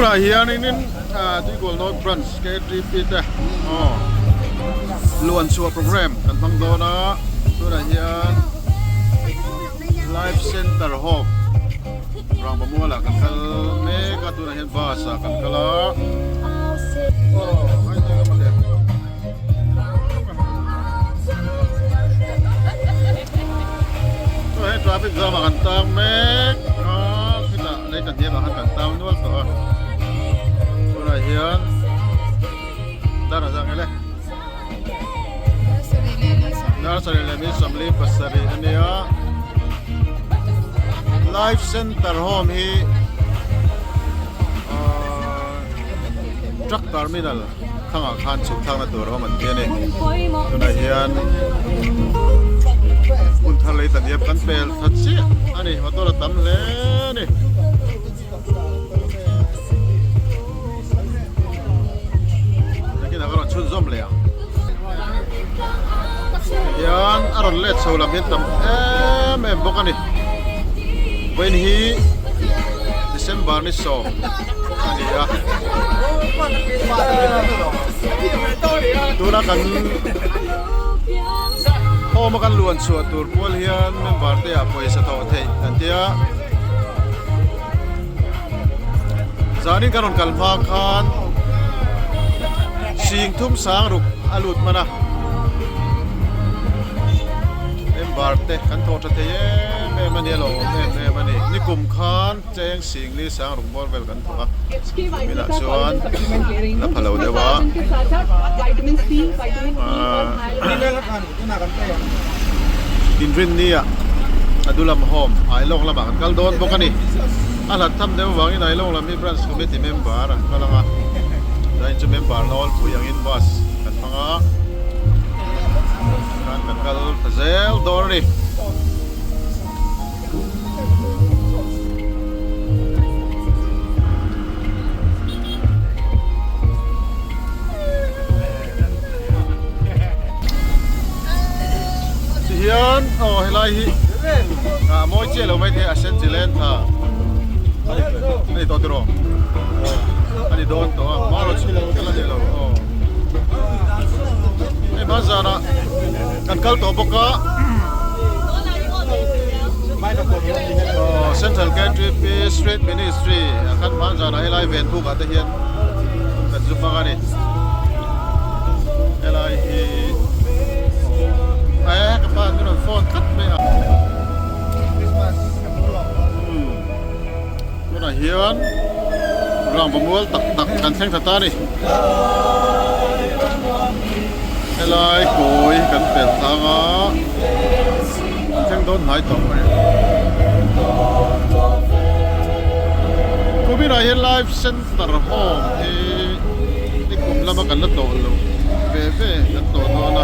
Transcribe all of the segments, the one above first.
Tunah hianin Tuikual North Branch KTP te aw luan chhuah program kan hmang dawn a, tunah hian Life Center Home Rangva mualah kan kal mek a, tunah hian bus ah kan kal a. Hei traffic jam ah kan tang mek a khitah lei ta hniam ah khan kan tang nual tawh a tunah hian dar a zang ele dar sarih leh mi sawmli pasarih a nia life center home hi ahh truck terminal. Thangah khan chhuk thlakna tur a awm an ti a ni. Tunah hian hmun thar lei ta diam kan pel tha chiah a ni. Motor a tam hle a ni. Nakinah ka rawn chhunzawm leh ang. Hian a rawn let chho lam hian tam em em bawk a ni. Vawiin hi December ni sawm. a ni a tuna kan home a kan luan chhuah tur pual hian member te ah pawisa thawh theih an tia zanin kan rawn kal hma khan sing thum sang ruk a lut hman a member te kan thawh tha thei em em a nia lo awm em em a ni nikum khan Cheng Singli sang ruk bawr vel kan thawk a, kuminah chuan la pha lo deuh a. Inrinnia a dulam home Ailawng lamah kan kal dawn bawk a ni. A hlat tham deuh avangin Ailawng lam hi Branch Committee member an kal ang a, zain chu member nawlpui angin bus kan hmang a, khan kan kal ta zel dawn a ni. Tihian aw helai hi a mawi chiah lo mai thei a sen chi len tha a ni tawh tiraw a ni dawn tawh a hma chu a ni lo aw hei hma zanah kan kal tawh bawk a. Aw Central KTP Street Ministry ah khan hman zanah helai ven buk ah te hian kan zu hmang a ni helai hi eh ka pa an rawn phone tlat mai a tunah hian rangva mual tak tak kan thleng thla ta a ni. Helai kawi kan pel tlang a, an thleng dawn hnai tawh mai. Kuminah hian Life Center Home hi nikum lama kan la tlawh loh ve ve kan tlawh dawn a.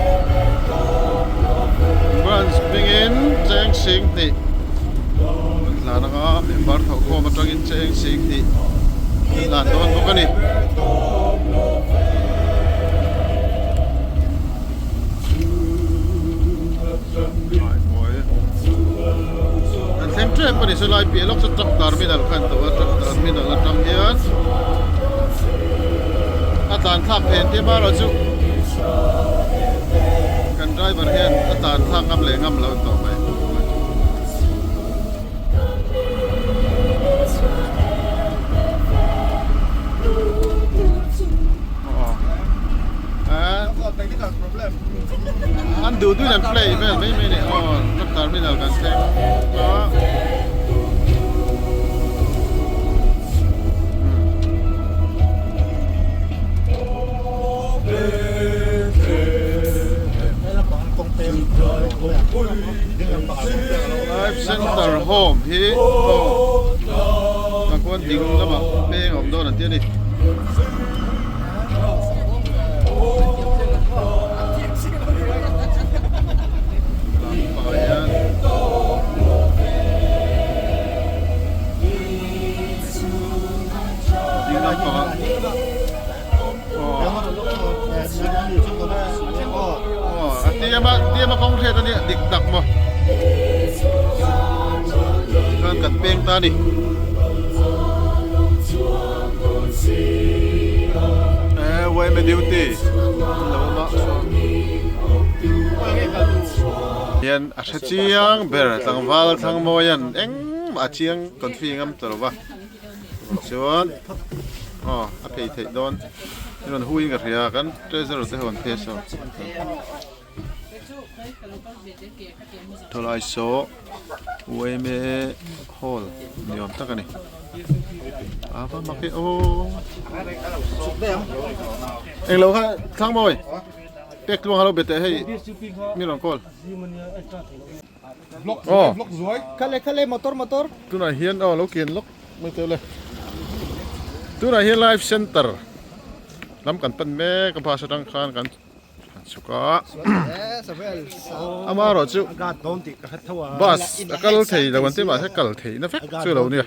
Branch hmingin Cheng Sing hnih an hlan ang a, member thawhkhawm atangin Cheng Sing hnih an hlan dawn bawk a ni. Kan thleng tep a ni saw lai piah lawk saw truck terminal kha an to a truck terminal atang hian a tlan thlak phen te erawh chu kan driver hian a tlan thlak ngam leh ngam lo tawh mai. An duh duhin an play vel mai mai a ni aw truck terminal kan thleng a. Life Center Home hi aw tah khuan ding lamah peng a awm dawn an ti a ni. Ding lampangah aw a tiam a tiam a kawng hriat a nia dik tak maw tikhan kan peng ta a ni. duty an lo awm a saw hian a hre chiang ber tlangval Thangmawia'n engmah a chiang confi ngam ta lo va chuan aw a phei theih dawn i rawn hui in ka hria kan treasurer te ho an phei a saw. Tawlai saw UMA hall ni awm tak a ni a va mak e aw englo kha thlang mawi pek tluang a lo be teh hei mi rawn call aw khale khale motor motor tunah hian aw lo kian lawk mai teuh le tunah hian life center lam kan pan mek a bus atang khan kan Chhuk a amaherawh chu bus a kal thei lo an ti mahse kal theih na vek chu lo nia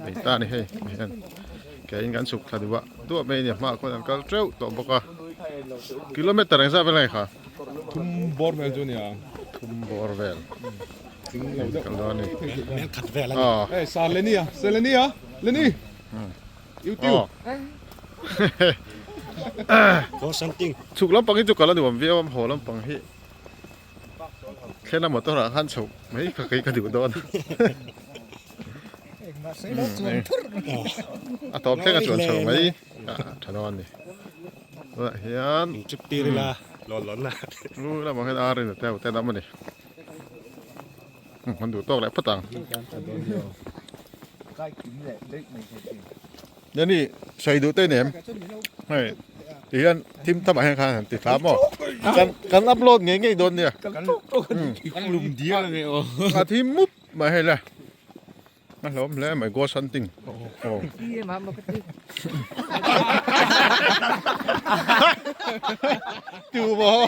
ei ta a ni hei hian ke in kan chhuk thla duh a duah mai a ni a hmaah khuan an kal teuh tawh bawk a kilometer engzah vel nge kha thum bawr vel chu a nia thum bawr vel kal dawn a ni hei sa leni a sa leni a leni. YouTube. Chhuk lampang hi chu kal a nuam viau a, haw lampang hi thlena motor ah khan chhoh mai kha kei ka duh dawn. A tawp thleng a chuan chhoh mai a tha dawn a ni. Tunah hian u lamah hian ar in a teu te lam a ni. An duh tawk leh phawt ang. Nani sawi duh te nem. Hei ti hian thim tham ah hian khan han ti thla maw. Kan kan upload ngei ngei dawn nia. Kan lum dial a nge aw. A thim mup mai hei le. A hlawm hle mai ghost hunting. Aw. Tu maw.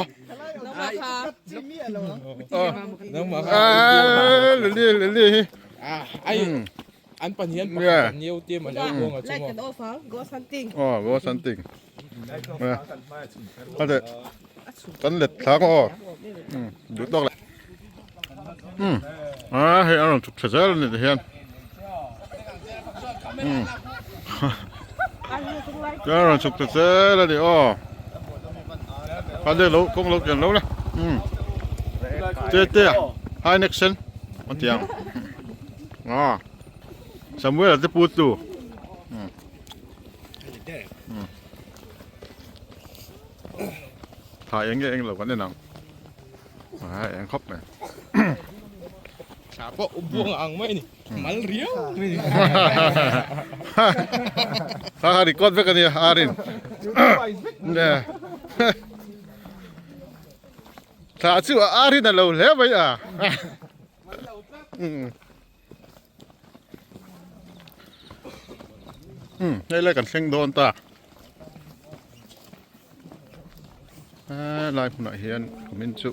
Lily Lily hi. Ai an pan hian pakhat an neu te man lo buang a Light kan off ang ghost hunting. Aw ghost hunting. Ade kan let thlang aw. Duh tawk le. A hei a rawn chhuk thla zel a ni ti hian. A rawn chhuk thla zel a ni aw. Khan deuh lo kawng lo kian lo la. Te te a high neck sen a ti ang. A Samuel a te pu tu. Thla eng nge eng lo kan en ang. A eng khawp mai. Thla pawh buang ang mai a ni. Mal riau mai ni. Kha kha record vek a nia Arin. Thla chu Arin a lo hle mai a. Hei lai kan thleng dawn ta. Helai hmunah hian kumin chu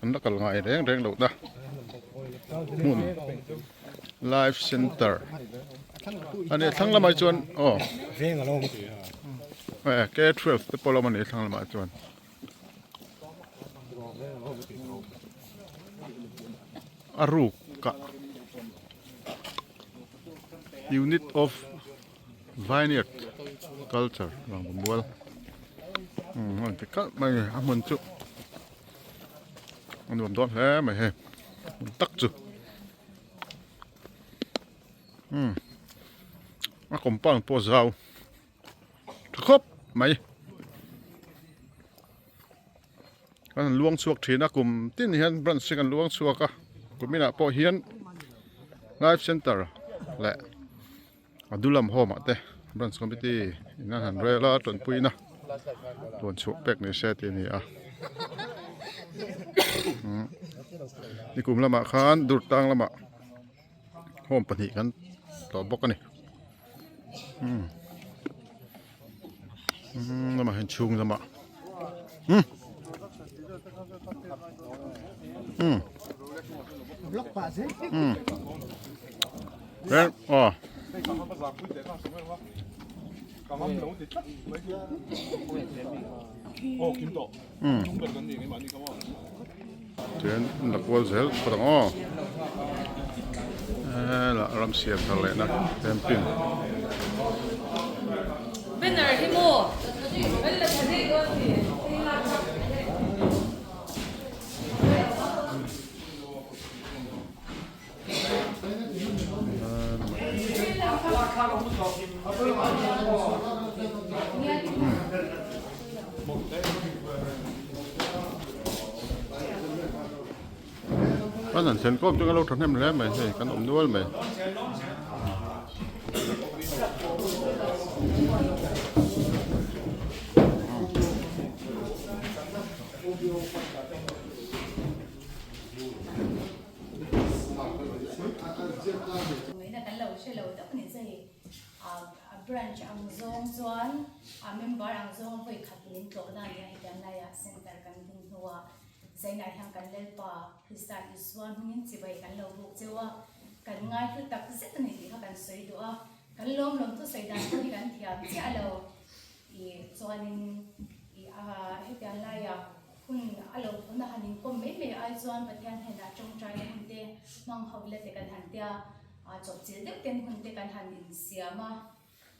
an la kal ngai reng reng loh ta hmun life center a ni thlang lamah chuan aw K 12 te pawh a lo awm a ni thlang lamah chuan. A ruk ah unit of vineyard culture vang mual umm a inti kalh mai a ni a hmun chu a nuam dawn hle mai hei hmun tak chu umm a compound pawh a zau. Tha khawp mai. Kan han luang chhuak thin a kum tin hian branch hi kan luang chhuak a kum inah pawh hian life center leh a dulam home ah te branch committee in an han rel a tanpuina tuan chhuah pek ni se tih a ni a nikum lamah khan durtang lamah home pahnih kan tlawh bawk a ni. umm umm lamah hian chhung lamah umm umm umm reng aw umm chuan la kual zel phawt ang aw helah ram siam thar lehna camping. Banner hi maw kan la tha daih dawn ni. Kan han thlen kawm chu kan lo thahnem hle mai hei kan awm nual mai. Ina kan lo hre lo tak ni che a branch ang zawng chuan a member ang zawng vawi khat min tlawh na nia hetiang laiah center kan din hnuah Zainah hian kan Lalpa Krista Isua hmingin chibai kan lo buk cheu a, kan ngaihlu tak zet a ni tih kha kan sawi duh a, kan lawm lawm thusawi dan pawh hi kan thiam chiah lo. I chuanin i a hetiang laiah hun a lo thawhna han inkawm mai mai ai chuan Pathian hnenah tawngtaina hun te hmang ho ila te kan han tia a chawpchilh deuh ten hun te kan han insiam a.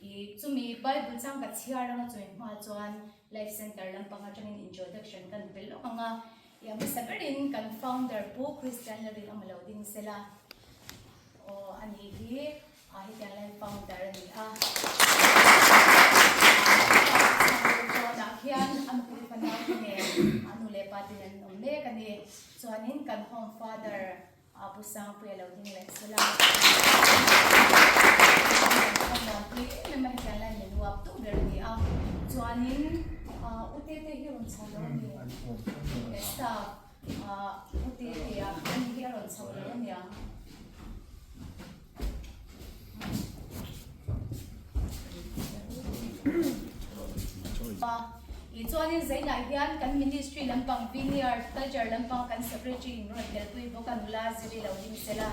I chumi Bible chang ka chhiar anga chumi hma chuan Life Center lampang atangin introduction kan pe lawk ang a, i a hmasa berin kan founder Pu Christian Lalrin awm lo ding sela aw a ni hi a hetiang lai founder a ni a. Chhang khian a nupui fanau te nen a nu leh pa ten an awm mek a ni. Chuanin kan home father A pu Sangpuia lo ding leh sela. Ka muanpui em em a hetiang lai min uap duh ber a ni a. Chuanin u Tete hi rawn chho lo a ni. Staff u Tetea ani hi a rawn chho lo a niang. I chuanin Zainah hian kan ministry lampang Vineyard Culture lampang kan secretary in rawn telpui bawk a nula ziri lo ding sela.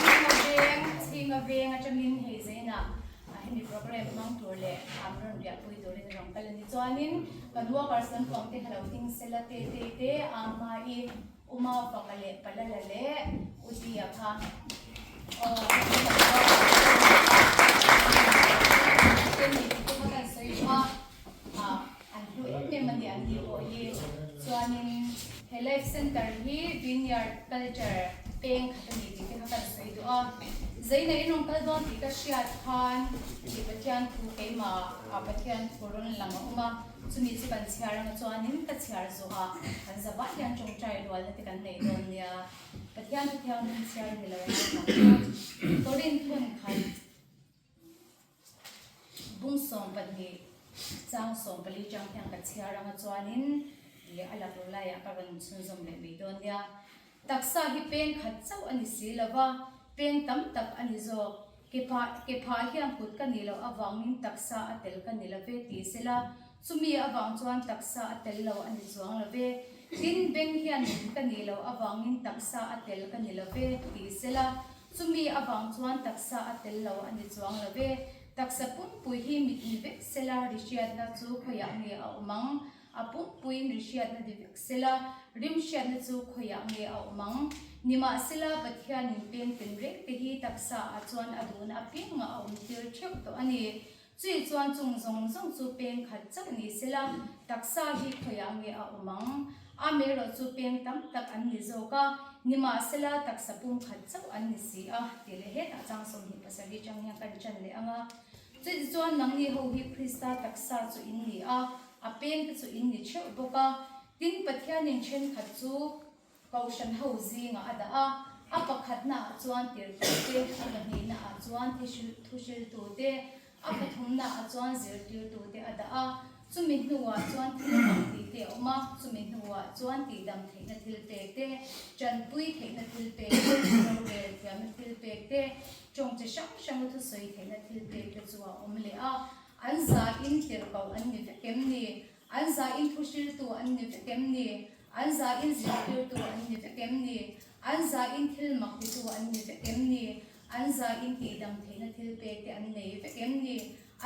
Chhinga veng Chhinga veng atangin hei Zainah hemi program hmang tur leh an rawn riahpui turin rawn kal a ni. Chuanin kan workers lampang te kha lo ding sela te te te a hma i Uma faka leh Palala leh Udia kha aw te ni tih te kha kan sawi tawh a, an hlu em em a ni an ni pawh hi. Chuanin he Life Center hi Vineyard Culture peng khat a ni tih te kha kan sawi duh a. Zaina in rawn kal dawn tih ka hriat khan tih Pathian thu keimah ah Pathian thu rawn lang a awm a. Chumi chu kan chhiar anga chuanin ka chhiar zawh a, kan za vah hian tawngtai rualna te kan nei dawn nia. Pathian thu thianghlim chhiar ni lo anga kan a. Korinth hun khat bung 12 chang 14 chang hian ka chhiar anga chuanin ih a laklawh laiah ka rawn chhunzawm leh mai dawn nia. Taksa hi peng khat chauh a ni si lova, peng tam tak a ni zawk. Kephah, kephah hian kut ka nih loh avangin taksa a tel ka ni love ti sela, chumi avang chuan taksa a tel lo a ni chuang love. Tin, beng hian mit ka nih loh avangin taksa a tel ka ni love ti sela, chumi avang chuan taksa a tel lo a ni chuang love. Taksa pumpui hi mit ni vek sela, ri hriatna chu khawiah nge a awm ang? A pumpuiin ri hriatna di vek sela, rim hriatna chu khawiah nge a awm ang? Nimahsela, Pathianin peng tin reng te hi taksa ah chuan a duhna apiangah a awm tir theuh tawh a ni. Chui chuan chung zawng zawng chu peng khat chauh ni sela, taksa hi khawiah nge a awm ang? Amaherawh chu peng tam tak an ni zawk a, nimahsela taksa pum khat chauh an ni si a, tih leh hetah chang 27 chang hian kan chan leh ang a. Chutichuan nangni ho hi Krista taksa chu in ni a, a peng te chu in ni theuh bawk a. Tin, Pathianin thenkhat chu Kohhran ho zingah a dah a, a pakhatnaah chuan tirhkohte, a pahnihnaah chuan thuhriltute, a pathumnaah chuan zirtirtute a dah a. Chumi hnuah chuan thil mak tih te a awm a, chumi hnuah chuan tihdam theihna thil pek te, tanpui theihna thil pek te, rorel thiamna thil pek te, tawng chi hrang hranga thusawi theihna thil pek te chu a awm leh a. An zain tirhkoh an ni vek em ni? An zain thuhriltu an ni vek em ni? An zain zirtirtu an ni vek em ni? An zain thil mak titu an ni vek em ni? An zain tihdam theihna thil pek te an nei vek em ni?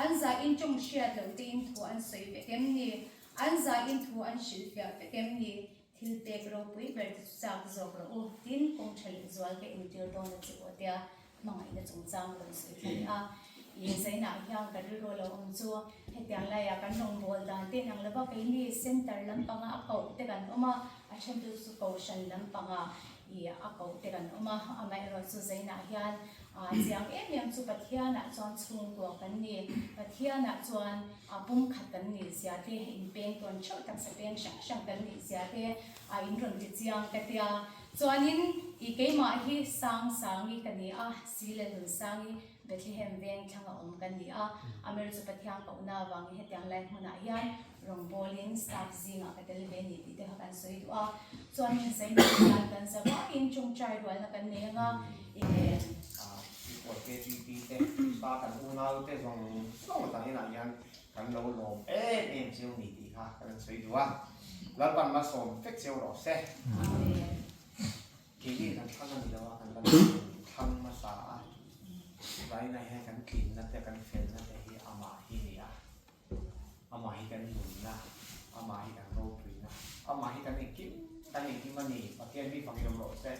An zain tawng hriat loh tein thu an sawi vek em ni? An zain thu an hrilhfiah vek em ni? Thil pek ropui ber te chu chak zawk rawh u, tin kawng tha leh zual ka intir dawn a che u a tia hmangaihna chungchang rawn sawi thla leh a. I zainah hian ka rilru lo awm chu hetiang laiah kan rawngbâwl dan te inang lova keini center lampanga a koh te kan awm a, a then tu chu kohhran lampanga i a koh te kan awm a, amaherawh chu zainah hian chiang em em chu Pathianah chuan chhungkua kan ni, Pathianah chuan pumkhat kan nih zia te, inpeng tawn theuh taksa peng hrang hrang kan nih zia te a in rawn ti chiang ka tia. Chuanin i keimah hi Sangsangi ka ni a, Silehlunsangi Bethlehem veng thlanga awm kan ni a, Amir chu Pathian kohna avangin hetiang lai hmunah hian rawngbawlin staff zingah ka tel ve ni tih te kha kan sawi duh a. Chuanin Zainab hian kan za vakin tawngtai rualna kan nei anga i nen. Report KGP te pa kan unau te zawng zawng atang inah hian kan lo lawm em em cheu ni tih kha kan sawi duh a. Lalpan malsawm vek cheu rawh se. Amen. Keini kan thlang a ni lo a, kan la thlang hmasa a, Vaina hian kan tlinna te kan felna te hi amah hi a ni a, amah hi kan nunna, amah hi kan ropuina, amah hi kan engkim kan engkim a ni, Pathian mi fak i awm rawh se.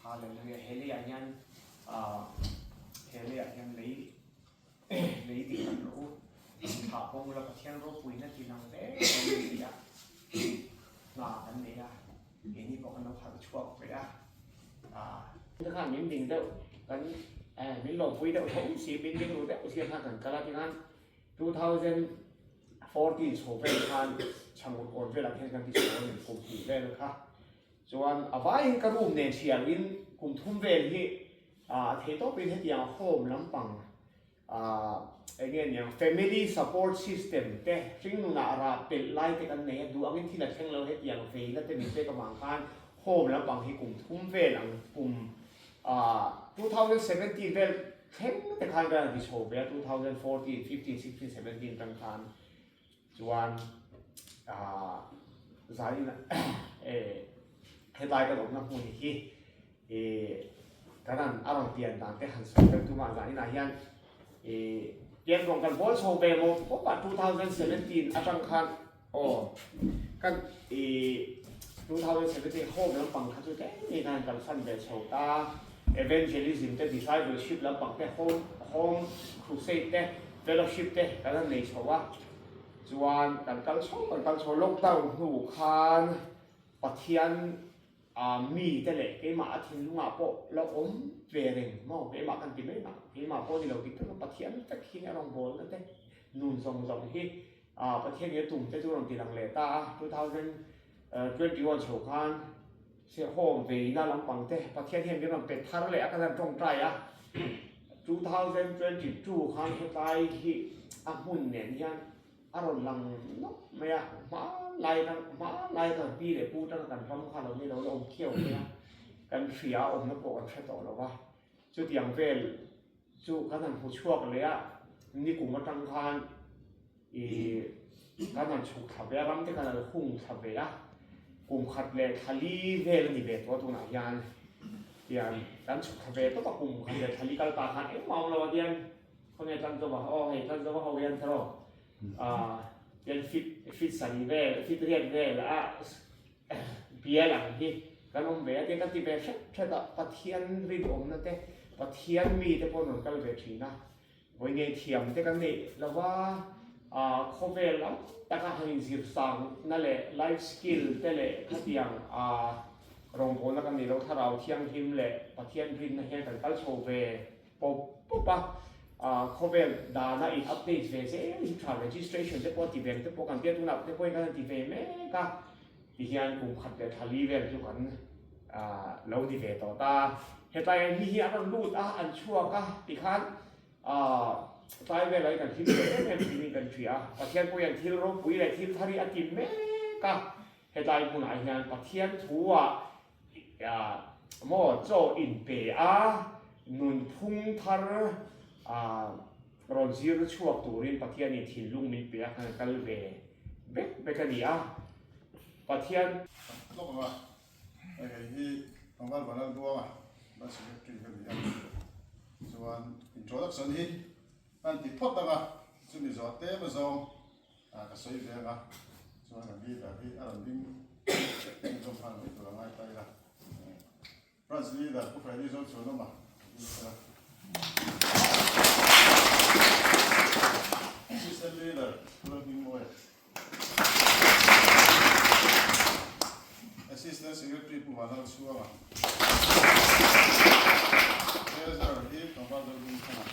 Hallelujah, he leiah hian ah he leiah hian lei lei dik tak rawh u, thlah pawh ula Pathian ropuina ti lang ve lo ni a, hna kan nei a. Keini pawh kan lo harh chhuak ve a. Te khan min ding deuh kan min lawmpui deuh tho si min ding ru deuh si khan kan kal a tikhan 2014 chho vel khan chhangut awn velah khian kan ti chho a ni kum hnih vel kha chuan a vaiin ka room nen chhiar in kum thum vel hi a thei tawpin hetiang home lampang Ahh eng nge niang family support system te hringnunah rah pelh lai te kan nei a, duh angin thil a thleng lo hetiang veina te min pek avang khan home lampang hi kum thum vel ang kum ahh 2017 vel thleng te khan ka rawn ti chho ve a 2014, 15, 16, 17 tang khan chuan ahh zanin eh hetlai kan awmna hmun hi Ih kan han a rawn pian dan te han sawi kan tum a, zaninah hian ih pian rawng kan bawl chho ve maw pawp a, 2017 atang khan aw kan ih 2017 home lampang kha chu tlem in khan kalsan ve chho ta, evangelism te discipleship lampang te home home crusade te fellowship te kan han nei chho a, chuan kan kal chho kan kal chho lockdown hnu khan Pathian A mite leh keimah a thinlungah pawh la awm ve reng maw? Keimah kan ti mai mah, keimah pawh ni lo dik tak Pathian vek hi a rawngbawlna te nun zawng zawng hi Pathian in a tum te chu rawn ti lang leh ta a, 2021 chho khan hrehawm veina lampang te Pathian hian min rawn pe thar leh a kan han tawngtai a, 2022 khan hetlai hi a hmun nen hian A rawn lang nawk mai a, hmanlai kan hmanlai kan pi leh pu tanga kan ram kha lo ni lo la awm khiau mai a, kan hria a awmna pawh kan hre tawh lo va, chutiang vel chu kan han hmu chhuak leh a, nikum atang khan ih kan han chhuk thla ve a, ram te kan han hung thla ve a, kum khat leh thla li vel a ni ve tawh a tunah hian tiang kan chhuk thla ve tawp a, kum khat leh thla li kal ta khan engmah a awm lo a tiang. Khawnge Tlanzova aw hei Tlanzova ho hian thero ah tian fit fit sari vel fit riat vel a bial ang hi kan awm ve a tiang kan ti ve hret hret a Pathian rinawmna te Pathian mi te pawh an rawn kal ve thin a vawi ngei thiam te kan neih lova ah khawvel lam taka han inzir sang na leh life skill te leh khatiang ah rawngbawlna kan neih lo thlarau thianghlim leh Pathian rinna hian kan kal chho ve Pawp pawp a, khawvel dana in update ve zel hi tha, registration te pawh ti ve ang te pawh kan tia tunah te pawhin kan han ti ve mek a, tihian kum khat leh thla li vel chu kan lo ni ve tawh ta. Hetlai ah hi hi an rawn lut a, an chhuak a tikhan tlai velah hi kan hlim ve em em thin kan hria a, Pathian pawh hian thil ropui leh thil thar hi a ti mek a, hetlai hmunah hian Pathian thu ah Maw chaw inpe a, nunphung thar rawn zir chhuak turin Pathianin thinlung min pe a, kan kal ve bek bek a ni a, Pathian. Lawk anga, hei hei hi Tlangval Vanlalbuanga Branch Secretary ka ni a, chuan introduction hi an ti phawt anga, chumi zawh tlem azawng Ka sawi ve anga chuan kan leader hi a rawn ding chhunzawm nghal mai tur a ngai ta ila. Branch leader Pu Freddy Zochhuanawma a ding sela. Cell Leader Pu Lalhmingmawia. Assistant Secretary Pu Vanlalchhuanga. Treasurer hi Tlangval Zohmingthanga.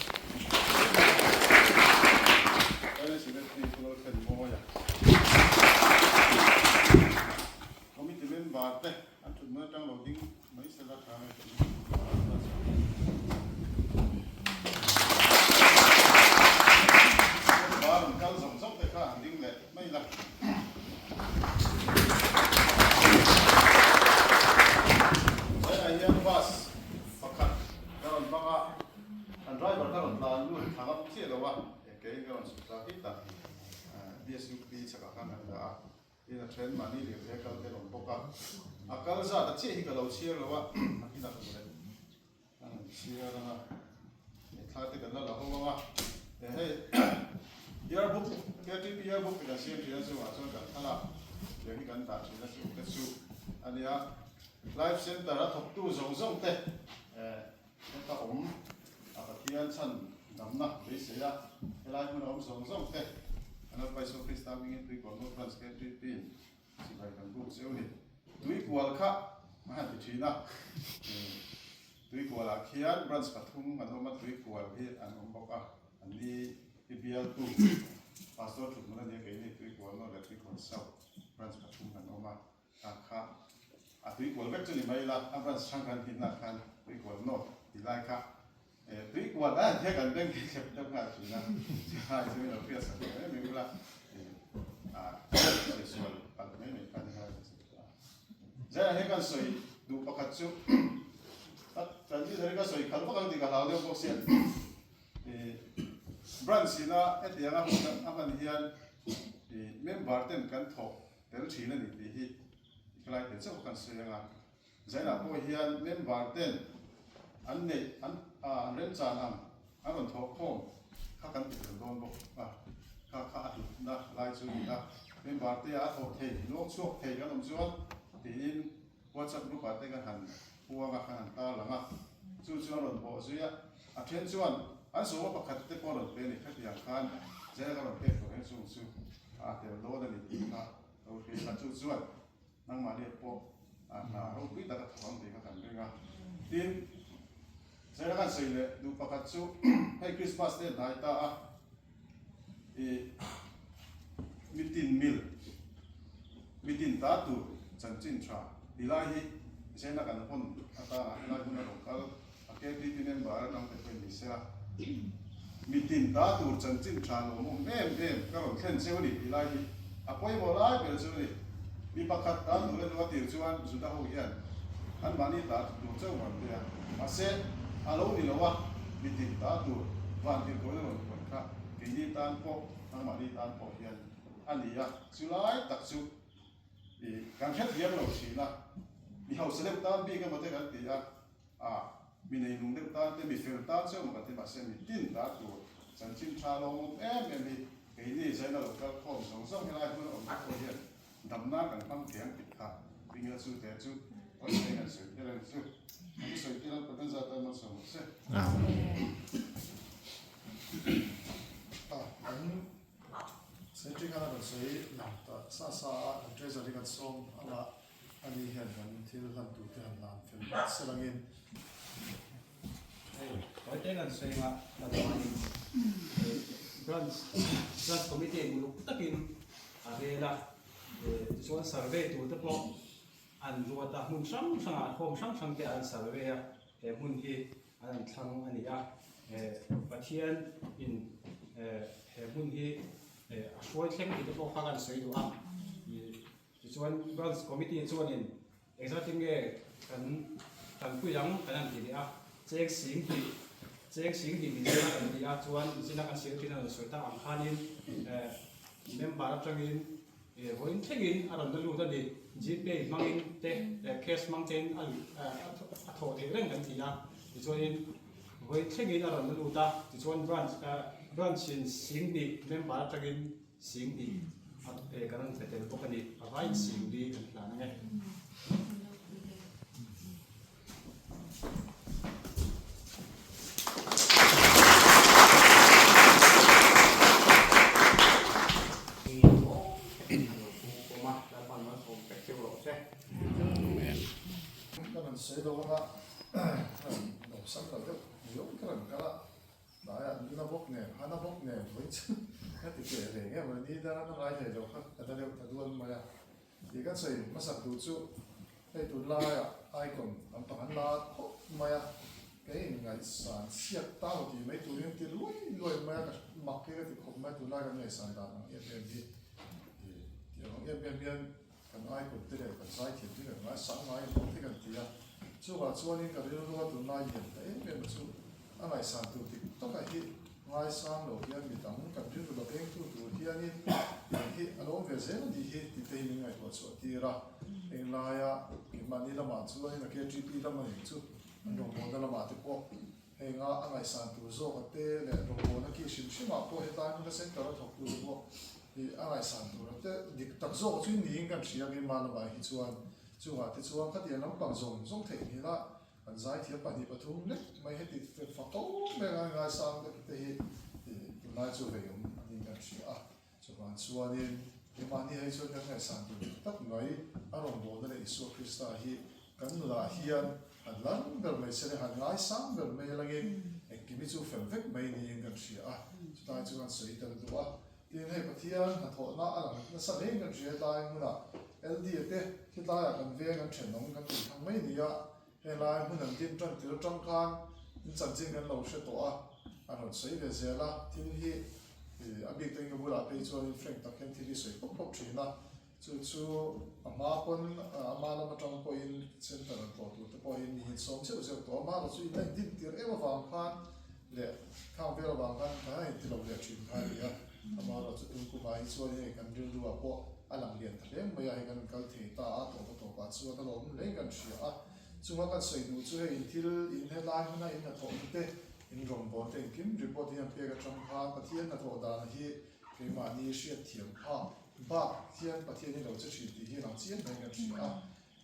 Finance Secretary Pu Lalthlenmawia. Committee member te an thut hmun atang lo ding mai sela tha nge tih Member an kal zawng zawng te kha han ding leh mai la. Tunah hian bus pakhat ka rawn hmang a, an driver ka rawn tlan lut thla ngam chiah lo a, keiin ka rawn chhuk tla hi tak BSUP chhakah khan an dah a. Tin a then mahni lirthei a kal te an awm bawk a, a kal zat a chiah hi ka lo chhiar lo a, a kin a hmu leh a rawn chhiar ang a, he thla te kan la la ho ang a, e hei yearbook KTP yearbook te kan siam thin a chungah chuan kan thlalak tiang hi kan dah thin a chung te chu a nia, Life Center a thawktu zawng zawng te eh heta awm a Pathian chhan damna beisei a, helai hmun a awm zawng zawng te kan Lalpa Isua Krista hmingin Tuikual North Branch KTP in chibai kan buk cheu ni. Tuikual kha a han ti thin a, Tuikualah khian branch pathum an awm a, Tuikual hi an awm bawk a, an ni hi bialtu Pastor Thuthmun a nia keini Tuikual North leh Tuikual South branch pathum kan awm a. A kha a tuikual vek chu ni mai ila, a branch hrang kan hnin ah khan tuikual nawt ti lai kha eh tuikual a hian kan beng hi thlep deuh nghal thin a, chulai chu min lo hriat sak ve mai mai ula eh a sawi sual palh mai mai kha ni kha ka sawi ta. Zainah hian kan sawi duh pakhat chu kan leader hi ka sawi khalh vak ang tih ka hlau deuh bawk sia eh branch ina hetiang a hun a hman hian eh member ten kan thawh tel thin a ni tih hi i khalai tel chauh kan sawi ang a. Zainah pawh hian member ten an neih an an remchan ang an rawn thawh khawm kha kan ti fel dawn bawk a, kha kha a hlutna lai chu a ni a. Member te a thawh thei, luang chhuak thei kan awm chuan tiin WhatsApp group ah te kan han puang a, kan han tarlang a, chu chu an rawn bawh zui a. A then chuan an sawma pakhat te pawh a rawn pe a ni, khatiang khan Zaina ka rawn pek tawh hian chung chu a tel dawn a ni tih kha lo hria a, chu chuan nangmahni pawh a hna ropui tak a thawk ang tih kha kan ring a. Tin, Zaina kan sawi leh duh pakhat chu hei Christmas te a hnai ta a, ih mitin mil, mitin ta tur chanchin tha ti lai hi Zaina kan hawn atana helai hmun a rawn kal A KTP member atang te pawhin ni sela, mitin ta tur chanchin tha lo awm em em ka rawn thlen cheu a ni tih lai hi a pawimawh lai ber chu a ni. Mi pakhat ta tur emaw a tir chuan Juda ho hian anmahni ta tur chauh rawn pe a, mahse a lo ni lo a, mitin ta tur vantirhkohin a rawn puan kha keini tan pawh nangmahni tan pawh hian a ni a, chulai tak chu i kan hrethiam lo thin a, mi hausa deuh tan bik emaw te kan ti a. A, mi neinung deuh tan te, mi fel tan chauh maw kan ti mahse mi tin ta tur chanchin tha lo awm em em hi keini zaina lo kal khawm zawng zawng helai hmun a awm te pawh hian damna kan hmang thei ang tih kha ringel chu te chu pawi mai kan sawi tel a ni chu. An sawi tel a Pathian zat tan malsawm rawh se. A, an Secretary khan a rawn sawi lang ta sa sa a, kan Treasury kan sawm anga Ani hian kan thil hlan tur te han hlan fel vat se langin. Hei, tawite kan sawi anga la chuanin branch branch committee uluk takin a rel a, tichuan survey tur te pawh an ruat a, hmun hrang hrangah home hrang hrang te an survey a, he hmun hi an han thlang a ni a, Pathian in he hmun hi a hruai thleng tih te pawh kha kan sawi duh a. Tichuan Branch Committee chuanin engzat in nge kan tanpui ang kan han ti leh a, cheng sing hnih, cheng sing hnih ni zela kan ti a, chuan zina kan secretary in a rawn sawi tak ang khanin member atangin vawiin thlengin a rawn la lut a ni, Gpay hmangin te cash hmang tein a a thawh theih reng kan ti a, tichuanin vawiin thlengin a rawn la lut a, tichuan Branch Branch in sing hnih member atangin Sing hnih a pe kan rawn pe tel bawk a ni. A vaiin sing li kan hlan ang e. sam lo deuh riau kher an kal a, tlaiah nuna bawk nen, hana bawk nen vawiin chu ka ti teh reng em a ni dara na ngai hlei lo kha ka na deuh ta dual mai a. Tih kan sawi hmasak duh chu hei tunlaiah icon lampang an la khawp mai a, kei inngaihsan chhiat ta maw tih mai turin ti luai luai mai a, ka mak hi ka ti khawp mai a, tunlai kan ngaihsan dan ang em em hi tih ang em em hian kan icon te leh kan zaithiam te kan ngaisang ngai ang te kan ti a, chuvah chuanin ka rilru a tunlai lian ta em em a chu a ngaihsan tur dik takah hi Ngaisang lo hian mi dang kan rilru la vengtu tur hianin kan hi a lo awm ve zel a nih hi tih te hi min ngaihtuah chhuah tir a. Englaia keimahni lamah chuanin a KTP lam a nih chu an rawngbawlna lamah te pawh henga a ngaihsan tur zawka te leh rawngbawlna ki hrim hrimah pawh hetlai hmuna center a thawktu te pawh hi a ngaihsan tur a te dik tak zawk chu niin kan hria keimah lamah hi chuan chungah te chuan khatiang lampang zawng zawng theihnghilh a Kan zaithiam pahnih pathum lek mai heti fak ko mai anga ngaisang deuh te hi tunlai chu vei awm a niin kan hria a. Chuvang chuanin keimahni hei chuan kan ngaihsan tur dik tak mai a rawngbawlna leh Isua Krista hi kan nunah hian han lang ber mai se leh han ngaisang ber mai alangin engkim hi chu fel vek mai niin kan hria a. Chutlai chu kan sawi tel duh a. Tin, hei Pathian hnathawhna a lang nasa hle in kan hria hetlai hmunah LD a te khitlaiah kan veng an thenawm kan tih thang mai ni a, helai hmun an din tan tir atang khan in chanchin kan lo hre tawh a, an rawn sawi ve zel a, thil hi a bik takin ka bulah phei chuanin frank tak hian thil hi sawi pawp pawp thin a, chu chu a hma pawn ama lam atang pawhin center an tlawh tur te pawhin mi insawm zeuh zeuh tawh a, mahla chu in la indin tir em avang khan leh khang vel avang khan kan han inti lo leh thin kha a ni a, amaherawh chu tun kumah hi chuan hei kan rilru ah pawh a lang lian ta hle mai a, hei kan rawn kal thei ta a, tawpa tawpah chuan a lawm hle in kan hria a, chunga kan sawi duh chu hei in thil in helai hmuna in hnathawh te in rawngbâwl te engkim report hi an pek atang khan Pathian hnathawh dan hi keimahni hriatthiam phak bak hian Pathian hi lo che thin tih hi a lang chiang mai in kan hria a.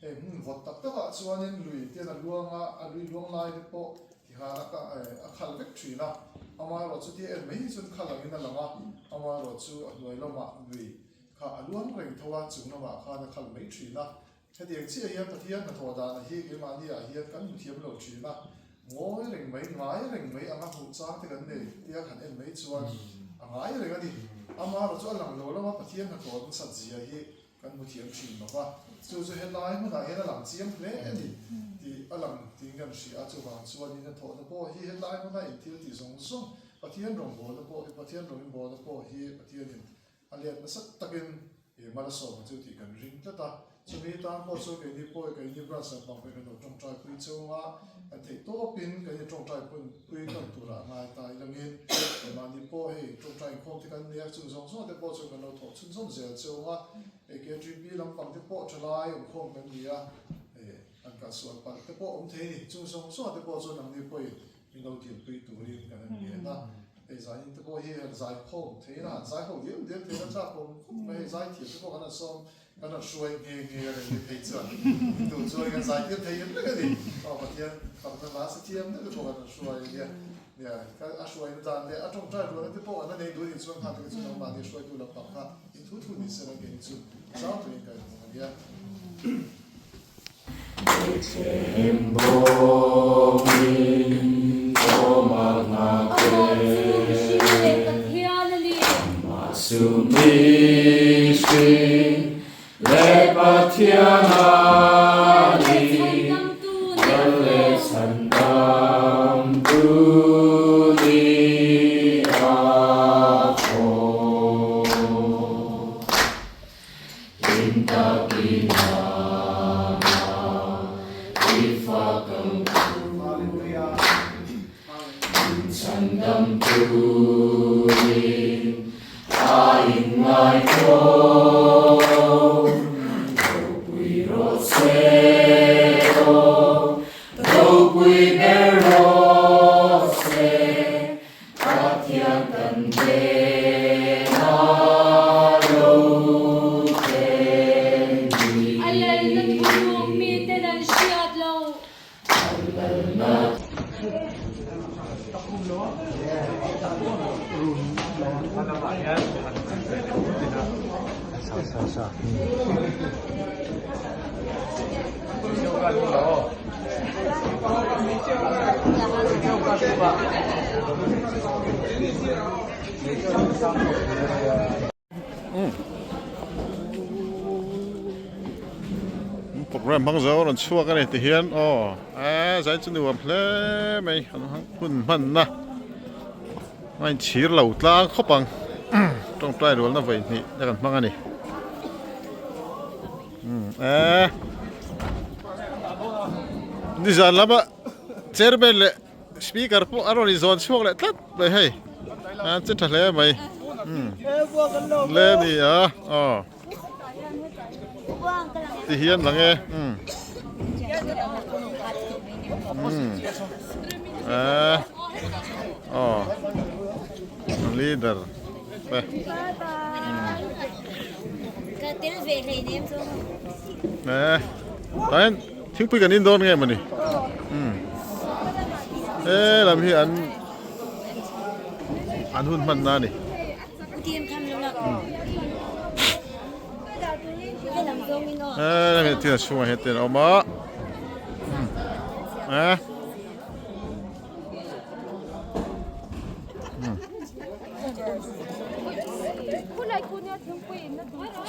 Hei hmun vawt tak takah chuanin lui tian a luang a, a lui luang lai te pawh tihan a ka a khal vek thin a, amaherawh chu tia en mai hi chuan khal angin a lang a, amaherawh chu a hnuai lamah lui kha a luang reng tho a, chung lamah khan a khal mai thin a. Hetiang chiah hian Pathian hnathawh dana hi keimahni ah hian kan hmu thiam lo thin a, ngawi reng mai, ngai reng mai anga hmuh chang te kan nei tia kan en mai chuan a ngai reng a ni. Amaherawh chu a lang lo lama Pathian hnathawh nasat zia hi Kan hmu thiam thin lo va, chu chu helai hmunah hian a lang chiang hle a ni tih a lang tiin kan hria a, chuvang chuanin a thawhna pawh hi helai hmuna inthil tih zawng zawng Pathian rawngbawlna pawh hi Pathian rawngbawlna pawh hi Pathianin a let nasa takin ih mal a sawm ang chu tih kan ring tlat a, chumi tan pawh chu keini pawh keini branch lampang pawh hi kan lo tawngtai pui cheu ang a, kan theih tawpin kan in tawngtai pui kan turah ngai ta ilangin keimahni pawh hei tawngtai inkhawm te kan nei a, chung zawng zawng te pawh chu kan lo thawh chhunzawm zel cheu ang a, hei KTP lampang te pawh thalai awmkhawm kan ni a, hei an kalsual palh te pawh awm thei a ni, chung zawng zawng te pawh chuan nangni pawhin min lo dilpui turin kan han ngen a, hei zanin te pawh hi han zaikhawm thei a, han zai ho diam diam thei a chak awm khawp mai, hei zaithiam te pawh kan han sawm Kan rawn hruai nghe nghe a reng ni phei chuan duh chuan kan zai tir thei reng a ni. Aw Pathian fakna hla sa thiam deuh te pawh kan rawn hruai a nia. Nia, ka a hruaina dan leh a tawngtai rualna te pawh an la nei duh a nih chuan kha te chu nangmahni hruaitu lampang kha in thu thu ni sela kei chu zau takin ka inhawng a nia. A lalna thuruk miten an hriat lo. Program hmang zo rawn chhuak a ni ti hian aw a zai chu nuam hle mai an hun hmanna a inchhir lo tlang khawp ang tawngtai rualna vawi hnih te kan hmang a ni e nizan lama chairman leh Speaker pawh a rawn inzawn chhuak leh tlat mai hei a che tha hle mai le ni a aw ti hian lang e a aw leader te e tain Thingpui kan in dawn nge mawni? Umm he lam hi an an hun hman na a ni. He lam hi thil a chhungah hian ten a awm a. Umm e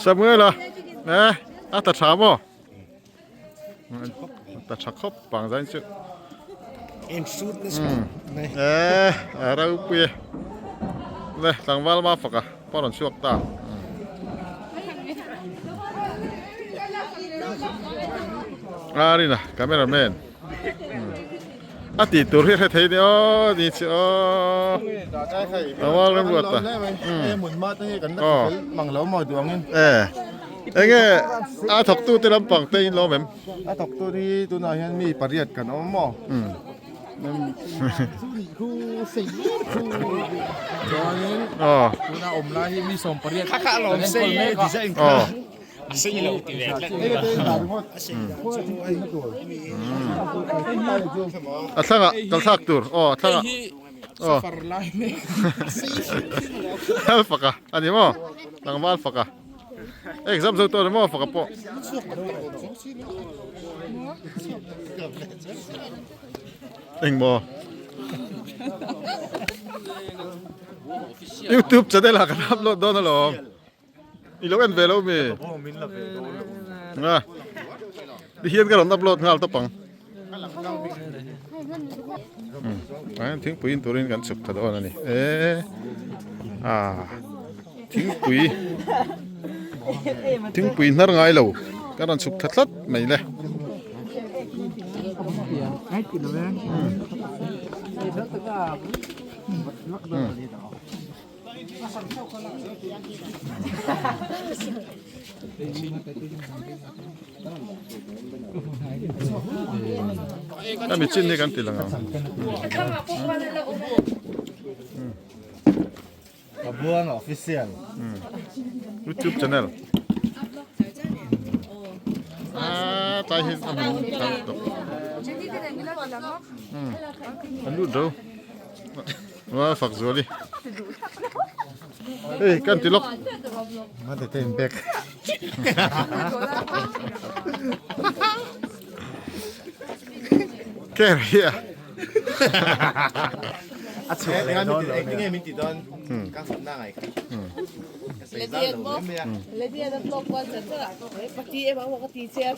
Samuela e a ta tha maw? Ta tha khawp pang zain chu. En shoot na Eh, a ropui e. Le, tlangval ma faka pawh rawn chhuak ta. A rina cameraman. A tih tur hi hre thei ni aw ni chi aw. Tlangval remruat ta. Eh. Enge a thawktu te lampang te in lawm em? A thawktu hi tunah hian mi pariat kan awm maw? Chuanin tuna awm lai hi mi 80 kan enkawl mek a. A thlangah kal thlak tur aw a thlangah. Aw. Faka a ni maw? Tlangval faka. Exam zo tawh maw faka pawh. Eng maw? YouTube channel ah kan upload dawn alawm. I lo en ve lo mi? Nga. Ti hian ka rawn upload nghal tawp ang. Umm thingpui in turin kan chhuk tha dawn a ni e ah thingpui thingpui hnar ngai lo kan rawn chhuk tha tlat mai le Hemi chin hi kan ti lang ang. Abuang official. YouTube channel. Ah, tai hi a hmun thar tawh. An lut ro. Wa fak zuali. Hei kan ti lawk. Ma te te in pek. Ker hi a. A chhuak leh dawn lo. Enge min ti dawn? Ka fat na ngai kha. Ka sawi zan lo em mai a. Lady an vlog kual chat chat a. Pati em ang ka ti che a.